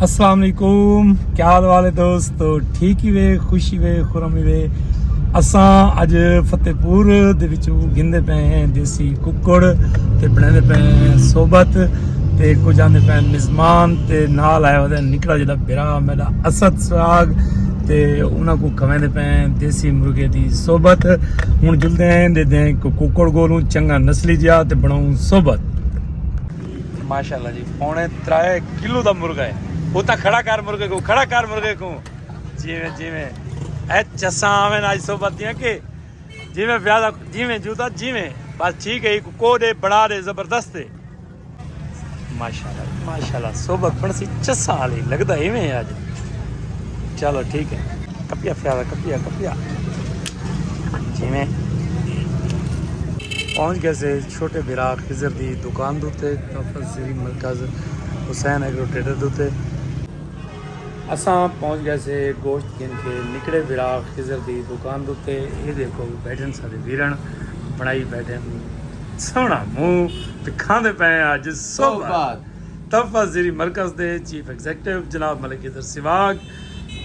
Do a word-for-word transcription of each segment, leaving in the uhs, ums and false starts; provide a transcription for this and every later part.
السلام علیکم، کیا حال والے دوست؟ تو ٹھیک ہی وے، خوشی وے، خرم ہی وے۔ اساں اج فتح پور دے وچوں گھندے پئے ہیں دیسی ککڑ تے بنیندے پئے ہیں صحبت تے کجھ آندے پئے ہیں مزمان تے نال آیا ہویا نکڑا جیہڑا بھرا میڈا اسد سراگ تے انہاں کوں کھویندے پئے ہیں دیسی مرغے دی صحبت۔ ہن جلدے ہیں دے دیں کو ککڑ گولوں چنگا نسلی جیا تے بناؤں صحبت۔ ماشاءاللہ جی، پونے ترائے کلو دا مرغا ہے۔ اتھاں کھڑا کر مرغے کو، کھڑا کر مرغے کو۔ جیویں جیویں اے چساں آویں اج صحبت دیاں کہ جیویں پیادا، جیویں جوتا، جیویں بس ٹھیک ہے، کو کو دے بڑا دے زبردست ہے۔ ماشاءاللہ ماشاءاللہ، صحبت بنسی چساں والی لگدا ایویں ہے اج۔ چلو ٹھیک ہے، کپیا پیادا، کپیا کپیا۔ جیویں پہنچ گئے سے چھوٹے بھرا خضر دی دکان دوتے، تفضلی مرکز حسین ایگرو ٹریڈر دوتے۔ اساں پہنچ گئے سے گوشت گھن کے نکڑے بھرا خضر دی دکان دوتے۔ اے دیکھو بیٹھن سارے ویرن، بنائی بیٹھن سوہنا منہ تے کھاندے پئے ہیں اج صحبت۔ صحبت۔ تفضلی مرکز دے چیف ایگزیکٹو جناب ملک خضر سواگ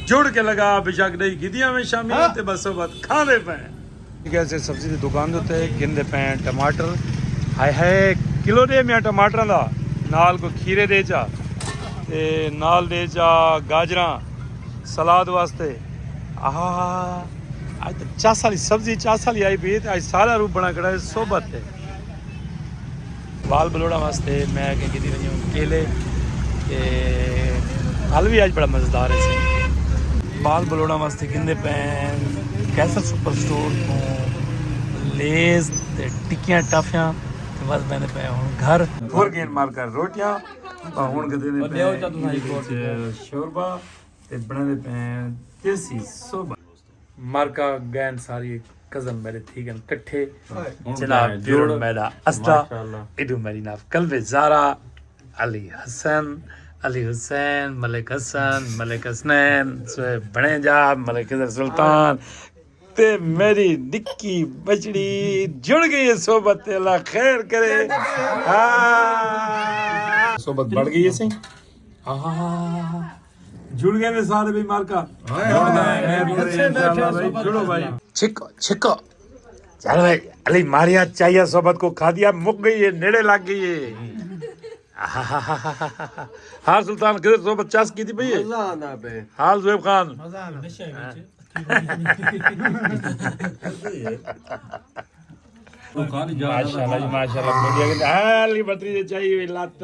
جڑ کے لگا، بے شک ڈئی گھدیاں میں شامی ہاں۔ تے بس صحبت کھاندے پئے ہیں۔ ٹھیک ہے، اسے سبزی دی دکان دے تے گھندے پئے ہیں ٹماٹر۔ ہائے ہائے، کلو ݙے میاں ٹماٹراں دا، نال کوئی کھیرے ݙے چا، تے نال ݙے چا گاجراں سلاد واسطے۔ آہا، اج تے چس والی سبزی، چس والی آئی پئی تے اج سارا روپ بݨا کھڑا ہے صحبت تے۔ بال بلوڑاں واسطے میں اگے گھدی ونجوں کیلے تے حلوی اج بڑا مزیدار ہے سی۔ بال بلوڑاں واسطے گھندے پئے ہیں قیصر سپر سٹور توں لیز تے ٹکیاں ٹافیاں تے بس ویندے پئے ہن گھر۔ پھر گھن مار کر روٹیاں تے ہن گھدے نے پئے ہیں وچ شوربا تے بݨیندے پئے ہیں دیسی صحبت۔ مارکا گئن ساری کزن میرے تھی گن کٹھے۔ ہن جناب ڳئے دیور جوڑ۔ میرا اسدا، ماشاءاللہ۔ ایڈو میری ناف قلب زارا، علی حسن، علی حسین، ملک حسن، ملک حسنین، سوہیب بنیجا، ملک خضر سلطان تے میری نکی بچڑی جڑ گئی ہے صحبت تے، اللہ خیر کرے۔ ہاں۔ صحبت بڑھ گئی ہے سی۔ ہاں۔ جڑ گئے نے سارے بھائی مارکا۔ ہائے ہائے۔ جڑو بھائی۔ چھکو، چھکو۔ چل بھائی، علی ماریا چاہیے صحبت کو کھا دیا، مک گئی ہے، نیڑے لگ گئی ہے۔ ہاں سلطان، خضر صحبت چس کی تھی بھائی؟ مزہ آندا پے۔ حال زویب خان۔ مزہ آندا۔ ماشاءاللہ جی، ماشاءاللہ، گوڈیاں کے حال ہی بتری چاہیے لات۔